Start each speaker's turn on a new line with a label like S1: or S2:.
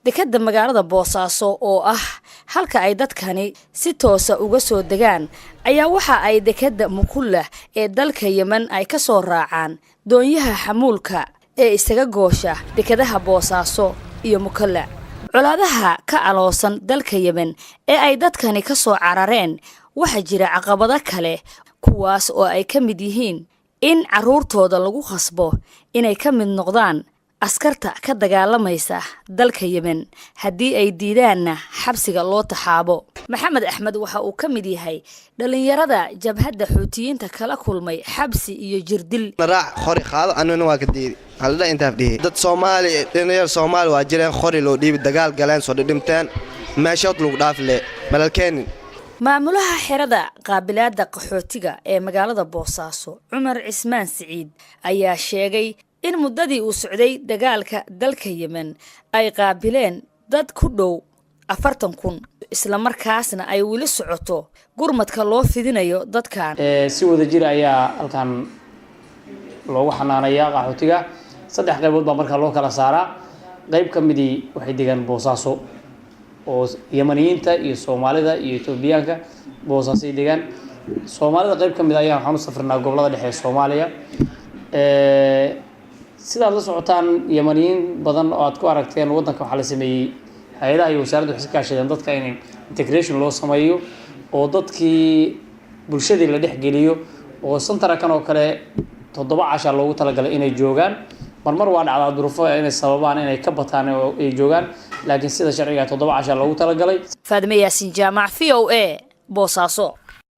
S1: Dekadda magaalada Boosaaso oo ah halka ay dadkani si toosa uga soo degaan ayaa waxa ay dekadda Mukulla ee dalka Yemen ay ka soo raacaan doonyaha xamuulka ee isaga goosha dekadaha Boosaaso iyo Mukalla. Colaadaha ka aloosan dalka Yemen ee ay dadkani ka soo carareen, waxaa jira caqabado kale, kuwaas oo ay ka mid yihiin in carruurtooda lagu khasbo inay ka mid noqdaan askarta ka dagaalamaysa dalka Yemen, haddii ay diidaanna xabsiga loo taxaabo. Maxamed Axmed waxa uu ka mid yahay dhallinyarada jabhadda Xuutiyiinta kala kulmay xabsi iyo jirdil.
S2: Raac, qori qaado, anina waa ka diidi haldha intaaf dhihi. Dad Soomaali, dhalinyar Soomaali waa jireen, qori loo dhiibi, dagaal galeen, soo dhidhimteen, meeshood lagu dhaafle malalkeenin.
S1: Maamulaha xerada qaabilaadda qaxootiga ee magaalada Boosaaso, Cumar Cismaan Siciid, ayaa sheegay in muddadii uu socday dagaalka dalka Yemen ay qaabileen dad ku dhow 40,000, islamarkaasna ay weli socoto gurmadka loo fidinayo dadkan.
S3: Si wada jir ayaa halkan loogu xanaanayaa qaxootiga. Saddex qaybood baa markaa loo kala saaraa. Qayb ka midii waxay degaan Boosaaso, oo Yamaniyiinta iyo Soomaalida iyo Etoobiyaanka Boosaasay degaan. Soomaalida qayb ka mid ayaa waxaan u safrinaa gobolada dhexe ee Soomaaliya. Sidaad la socotaan, Yamaniyiin badan oo aad ku aragteen waddanka, waxaa la sameeyey, hay-adaha iyo wasaaraddu waxay iska kaashadeen dadka in integration loo sameeyo oo dadkii bulshadii la dhex geliyo, oo centerkan oo kale 7 casha loogu talagalay inay joogaan. Marmar waa dhacdaa duruufo inay sababaan inay ka bataan oo ay joogaan, laakiin sida sharciga 7 casha loogu talagalay.
S1: Faadime Yaasin Jaamac, VOA, Boosaaso.